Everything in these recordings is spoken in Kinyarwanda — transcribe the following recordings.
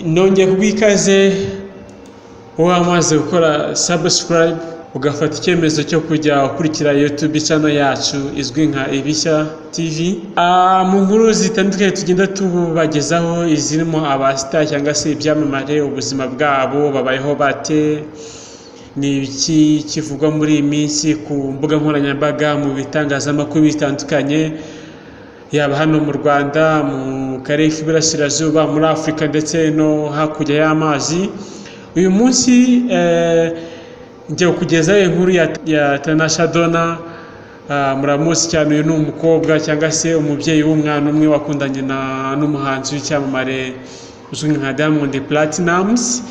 Nongeye kuguha ikaze wowe wamaze gukora subscribe, ugafata icyemezo cyo kujya ukurikira YouTube channel yacu izwi nka Ibishya TV. Mu nkuru zitandukanye tugenda tubagezaho, izirimo abastar cyangwa se ibyamamare, ubuzima bwabo, babayeho bate, ni ibiki kivugwa muri iyi minsi ku mbuga nkoranyambaga, mu bitangazamakuru bitandukanye, yaba hano mu Rwanda, mu karere k'Iburasirazuba, muri Afurika ndetse no hakurya y'amazi. Uyu munsi ngiye kukugezaho inkuru ya Tanasha Donna. Muramuzi cyane, uyu ni umukobwa cyangwa se umubyeyi w'umwana umwe wakundanye n'umuhanzi w'icyamamare uzwi nka Diamond Platnumz.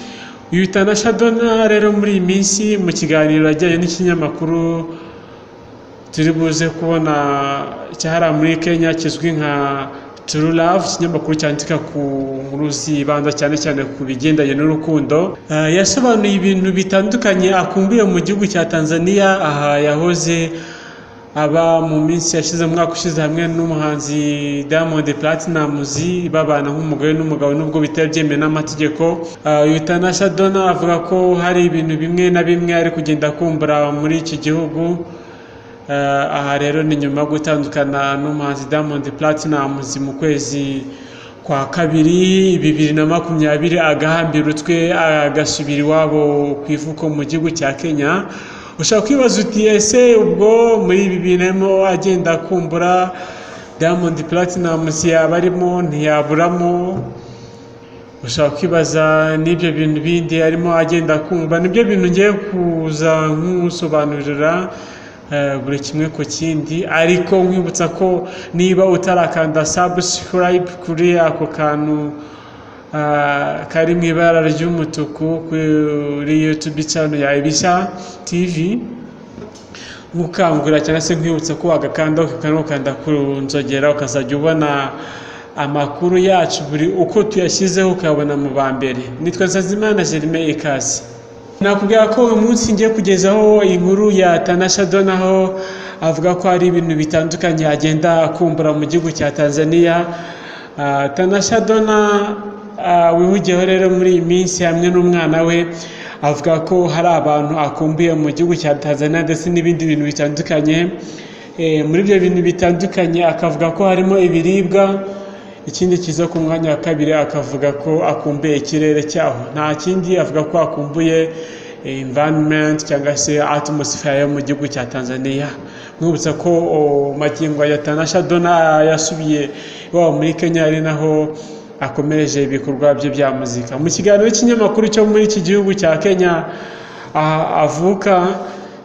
Uyu Tanasha Donna rero, muri iyi minsi, mu kiganiro yajyanye n'ikinyamakuru turi buze kubona cyahariya muri Kenya kizwi nka True Love, ikinyamakuru cyandika ku nkuru zibanda cyane cyane ku bigendanye n'urukundo, yasobanuye ibintu bitandukanye akumbuye mu gihugu cya Tanzania, aha yahoze aba mu minsi yashize, mu mwaka ushize, hamwe n'umuhanzi Diamond Platnumz, babana nk'umugore n'umugabo nubwo bitari byemewe n'amategeko. Uyu Tanasha Donna avuga ko hari ibintu bimwe na bimwe ari kugenda akumbura muri iki gihugu. Aha rero ni nyuma yo gutandukana n'umuhanzi Diamond Platnumz mu kwezi kwa kabiri 2020, agahambira utwe agasubira iwabo ku ivuko mu gihugu cya Kenya. Ushobora kwibaza uti: "Ese ubwo muri ibi bintu arimo agenda akumbura, Diamond Platnumz yaba arimo? Ntiyaburamo." Ushobora kwibaza n'ibyo bintu bindi arimo agenda akumva. Nibyo bintu ngiye kuza nkusobanurira buri kimwe ku kindi, ariko nkwibutsa ko niba utarakanda subscribe kuri ako kantu kari mu ibara ry'umutuku kuri YouTube channel ya Ibishya TV, nkukangurira cyangwa se nkwibutsa ko wagakanda, ukanda ku nzogera, ukazajya ubona amakuru yacu buri uko tuyashyizeho, ukayabona mu ba mbere. Nitwa Nsanzimana Germain, ikaze. Nakubwira ko uyu munsi ngiye kugezaho inkuru ya Tanasha Donna, aho avuga ko hari ibintu bitandukanye agenda akumbura mu gihugu cya Tanzania. Tanasha Donna wihugiyeho rero muri iyi minsi hamwe n'umwana we, avuga ko hari abantu akumbuye mu gihugu cya Tanzania ndetse n'ibindi bintu bitandukanye. Muri ibyo bintu bitandukanye akavuga ko harimo ibiribwa. Ikindi kiza ku mwanya wa kabiri, akavuga ko akumbuye ikirere cyaho. Nta kindi, avuga ko akumbuye environment cyangwa se atmosphere yo mu gihugu cya Tanzania. Mwibutsa ko magingo ya Tanasha Donna yasubiye iwabo muri Kenya, ari naho akomereje ibikorwa bye bya muzika. Mu kiganiro cy'ikinyamakuru cyo muri iki gihugu cya Kenya avuka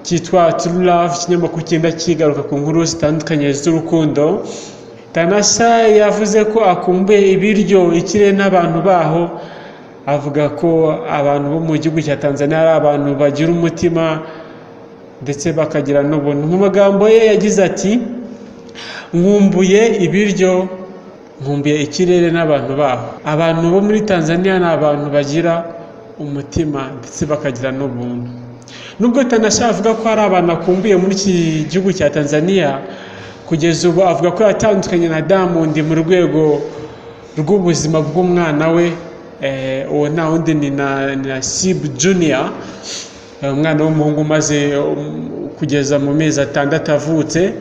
cyitwa True Love, ikinyamakuru kigenda kigaruka ku nkuru zitandukanye z'urukundo, Tanasha yavuze ko akumbuye ibiryo, ikirere n'abantu baho. Avuga ko abantu bo mu gihugu cya Tanzania ari abantu bagira umutima ndetse bakagira n'ubuntu. Mu magambo ye yagize ati: "Nkumbuye ibiryo, nkumbuye ikirere n'abantu baho. Abantu bo muri Tanzania ni abantu bagira umutima ndetse bakagira n'ubuntu." Nubwo Tanasha avuga ko hari abantu akumbuye muri iki gihugu cya Tanzania, kugeza ubu avuga ko yatandukanye na Diamond mu rwego rw'ubuzima bw'umwana we. Uwo nta wundi ni na Nasibu Junior, umwana w'umuhungu umaze kugeza mu mezi 6 avutse,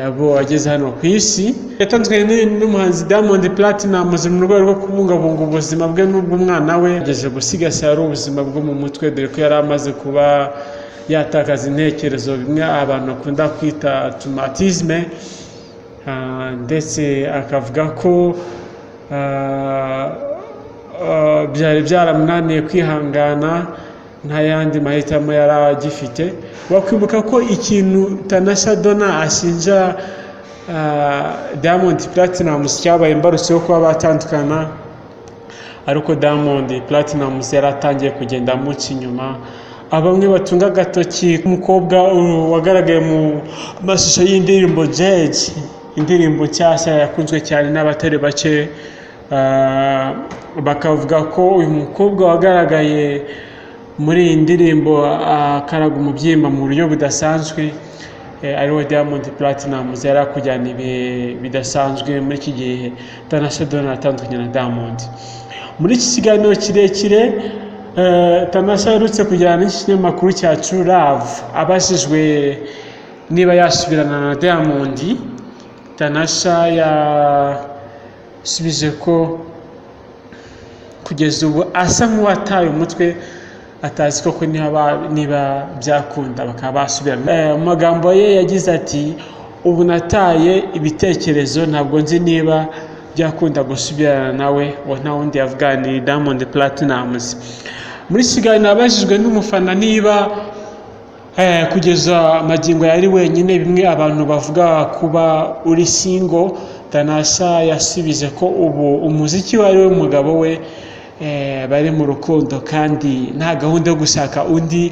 abo ageze hano ku isi. Yatandukanye n'umuhanzi Diamond Platnumz mu rwego rwo kubungabunga ubuzima bwe n'ubw'umwana we, ageze gusigasira ari ubuzima bwo mu mutwe, dore ko yari amaze kuba yatakaza intekerezo, bimwe abantu bakunda kwita traumatisme. Ndetse akavuga ko byari byaramunaniye kwihangana, nta yandi mahitamo yari agifite. Wakwibuka ko ikintu Tanasha Donna ashinja Diamond Platnumz cyabaye imbarutso yo kuba batandukana, ariko Diamond Platnumz yari atangiye kugenda amuca inyuma. Bamwe batunga agatoki umukobwa wagaragaye mu mashusho y'indirimbo Jeje, indirimbo nshyashya yakunzwe cyane n'abatari bake, bakavuga ko uyu mukobwa wagaragaye muri iyi ndirimbo akaraga umubyimba mu buryo budasanzwe ariwe Diamond Platnumz yari akujyana ibihe bidasanzwe muri iki gihe Tanasha Donna atandukanye na Diamond. Muri iki kiganiro kirekire Tanasha aherutse kugirana n'ikinyamakuru cya True Love, abajijwe niba yasubirana na Diamond, Tanasha yasubije ko kugeza ubu asa nk'uwataye umutwe, atazi koko niba byakunda bakaba basubirana. Mu magambo ye yagize ati: "Ubu nataye ibitekerezo, ntabwo nzi niba byakunda gusubirana nawe." Uwo nta wundi yavuga ni Diamond Platnumz. Muri iki kiganiro abajijwe n'umufana niba kugeza magingo yari wenyine, bimwe abantu bavuga kuba uri single, Tanasha yasubije ko ubu umuziki we ari we mugabo we, bari mu rukundo kandi nta gahunda yo gushaka undi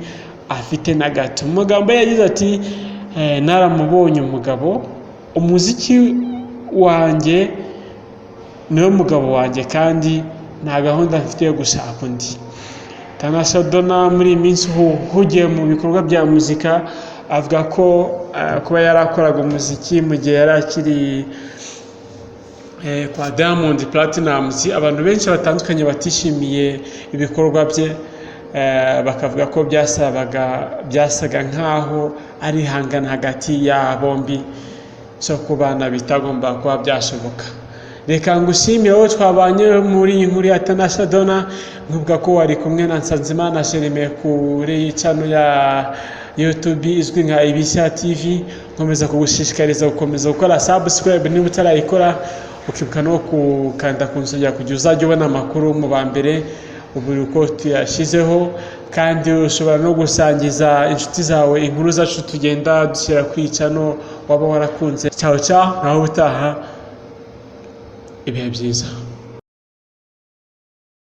afite na gato. Mu magambo ye yagize ati: "Naramubonye umugabo, umuziki wanjye niwe mugabo wanjye kandi nta gahunda mfite yo gushaka undi." Tanasha Donna muri iyi minsi uhugiye mu bikorwa bya muzika, avuga ko kuba yarakoraga umuziki mu gihe yari akiri kwa Diamond Platnumz, abantu benshi batandukanye batishimiye ibikorwa bye, bakavuga ko byasaga nkaho ari ihangana hagati ya bombi, so kubana bitagomba kuba byashoboka. Reka ngushimire wowe twabanye muri iyi nkuru ya Tanasha Donna, nkuvuga ko wari kumwe na Nsanzimana Jereme kuri channel ya YouTube izwi nka Ibishya TV. Nkomeza kugushishikariza gukomeza gukora subscribe niba utarayikora, ukibuka no gukanda ku nzogera kugira uzajye ubona amakuru mu ba mbere buri uko tuyashyizeho. Kandi ushobora no gusangiza inshuti zawe inkuru zacu tugenda dushyira kuri channel waba warakunze. Ciao ciao, naho ubutaha, ibihe byiza.